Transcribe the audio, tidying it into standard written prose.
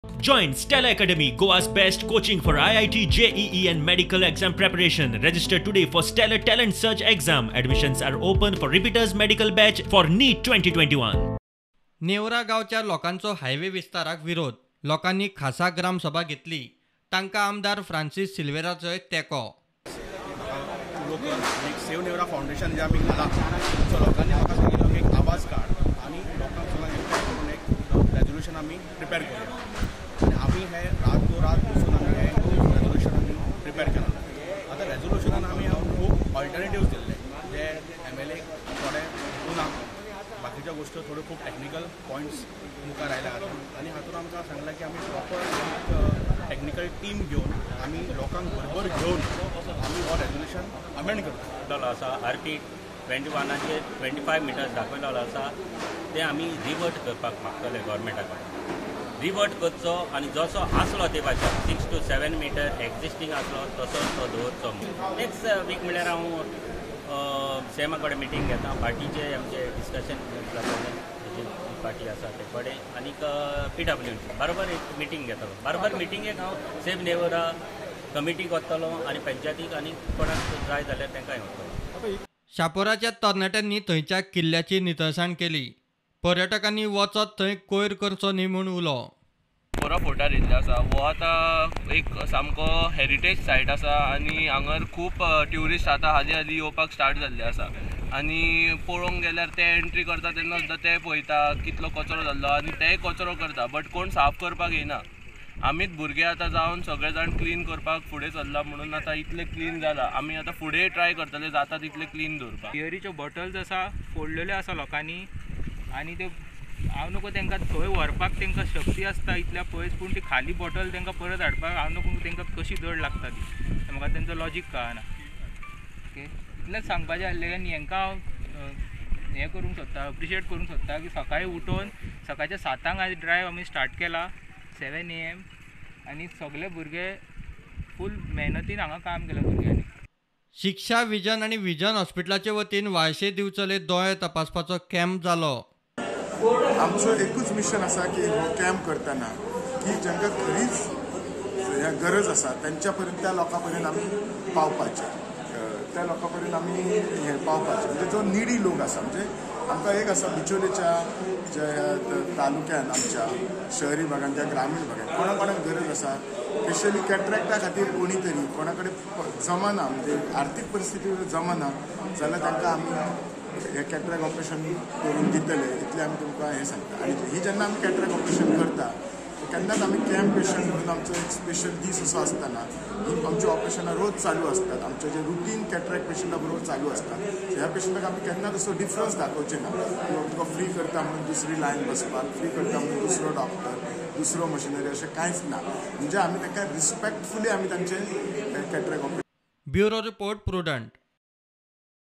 Join Stella Academy, Goa's best coaching for IIT, JEE and medical exam preparation. Register today for Stellar Talent Search exam. Admissions are open for repeaters medical batch for NEET 2021. Neora गांवच्या लोकांचो highway विस्ताराक विरोध. लोकांनी खासा ग्रामसभा घेतली. तांकां आमदार Francis सिल्वेराचोय तेंको. Save Neora foundation जे आमी घाला, सो लोकांनी म्हाका सांगिल्लें आमी एक आवाज काड आनी लोकांक सगळ्यांक एकठांय करून एक रेजोल्युशन आमी प्रिपेर करुया. आनी आमी हें रातो रात बसून आमी हें रेजोल्युशन आमी प्रिपेर केलां. आतां रेजोल्युशनान आमी खूब ऑल्टरनेटिव्स दिल्ले जे MLA थोडे ना, बाकीच्यो गोश्टी थोड्यो खूब टॅक्निकल पॉयंट्स मुखार आयल्या आतां. आनी हातूंत आमकां सांगलां की आमी प्रॉपर एक टॅक्निकल टीम घेवन आमी लोकांक बरोबर घेवन आमी हो रेजोल्युशन अमेंड करता. आसा RP 21 25 meters दाखयलेलो आसा, ते आमी रिवर्ट करपाक मागतले गव्हर्मेंटा कडेन. रिवर्ट करचो आनी जसो आसलो ते भाशेन 6 to 7 metre existing आसलो तसोच तो दवरचो. नेक्स्ट वीक म्हणल्यार हांव सेमा कडेन मिटींग घेता, पार्टीचे आमचे डिस्कशन जातलें, जी पार्टी आसा ते कडेन आनीक PW बरोबर एक मिटींग घेतलो. बरोबर मिटिंगेक हांव सेव नेवरा कमिटीक वतलो आनी पंचायतीक आनी कोणाक जाय जाल्यार तांकांय वतलो. शापोराच्या तरणाट्यांनी थंयच्या किल्ल्याची नितळसाण केली. पर्यटकांनी वचत थंय कोयर करचो न्ही म्हूण उलो. पोरा फोर्टार येयल्ले आसा, हो आतां एक सामको हेरिटेज सायट आसा आनी हांगर खूब ट्युरिस्ट आतां हालीं हालीं येवपाक स्टार्ट जाल्ले आसा. आनी पळोवंक गेल्यार ते एंट्री करता तेन्ना सुद्दां ते पळयता कितलो कचरो जाल्लो आनी तेय कचरो करता, बट कोण साफ करपाक येना. आमीच भुरगे आतां जावन सगळे जाण क्लीन करपाक फुडें सरला म्हणून आतां इतलें क्लीन जालां. आमी आतां फुडें ट्राय करतले जाता तितलें क्लीन दवरपाक. बियरीच्यो बॉटल्स आसा फोडलेल्यो आसा लोकांनी आनी त्यो हांव नको तांकां थंय व्हरपाक तांकां शक्ती आसता इतल्या पयस, पूण ती खाली बॉटल तांकां परत हाडपाक हांव नको तांकां कशी जड लागता ती, म्हाका तेंचो लॉजीक कळना. ओके, इतलेंच सांगपाचें आसलें. आनी हांकां हांव हें करूंक सोदता, अप्रिशिएट करूंक सोदता की सकाळीं उठोवन सकाळच्या 7 आयज ड्रायव आमी स्टार्ट केला 7 AM आनी सगळे भुरगे फूल मेहनतीन हांगा काम केलां भुरग्यांनी. शिक्षा विजन आनी विजन हॉस्पिटलाचे वतीन वायशे दिवचले दोळे तपासपाचो कॅम्प जालो. आमचो एकूच मिशन आसा की हो कॅम्प करतना की जांकां खरीच ह्या गरज आसा तेंच्या पर्यंत, त्या लोकां पर्यंत आमी पावपाचें, त्या लोकां पर्यंत आमी हें पावपाचें. म्हणजे जो निडी लोक आसा, म्हणजे आमकां एक आसा बिचोलेच्या ज्या ह्या तालुक्यान, आमच्या शहरी भागान, ज्या ग्रामीण भागान कोणा कोणाक गरज आसा, स्पेशली कॅट्रॅक्टा खातीर कोणी तरी कोणा कडेन जमाना, म्हणजे आर्थीक परिस्थिती जमाना जाल्यार तांकां आमी हे कॅट्रॅक्ट ऑपरेशन करून दितले, इतलें आमी तुमकां हें सांगता. आनी ही जेन्ना आमी कॅट्रॅक्ट ऑपरेशन करता केन्नाच आमी कॅम्प पेशंट म्हणून आमचो एक स्पेशल दीस असो आसतना ही आमची ऑपरेशनां रोज चालू आसतात. आमचे जे रुटीन कॅट्रॅक्ट पेशंटा बरोबर चालू आसतात. ह्या पेशंटाक आमी केन्नाच असो डिफरन्स दाखोवचे ना की तुका फ्री करता म्हणून दुसरी लायन बसपाक, फ्री करता म्हणून दुसरो डॉक्टर, दुसरो मशिनरी, अशें कांयच ना. म्हणजे आमी तांकां रिस्पेक्टफुली आमी तांचे cataract operation. Bureau report, Prudent.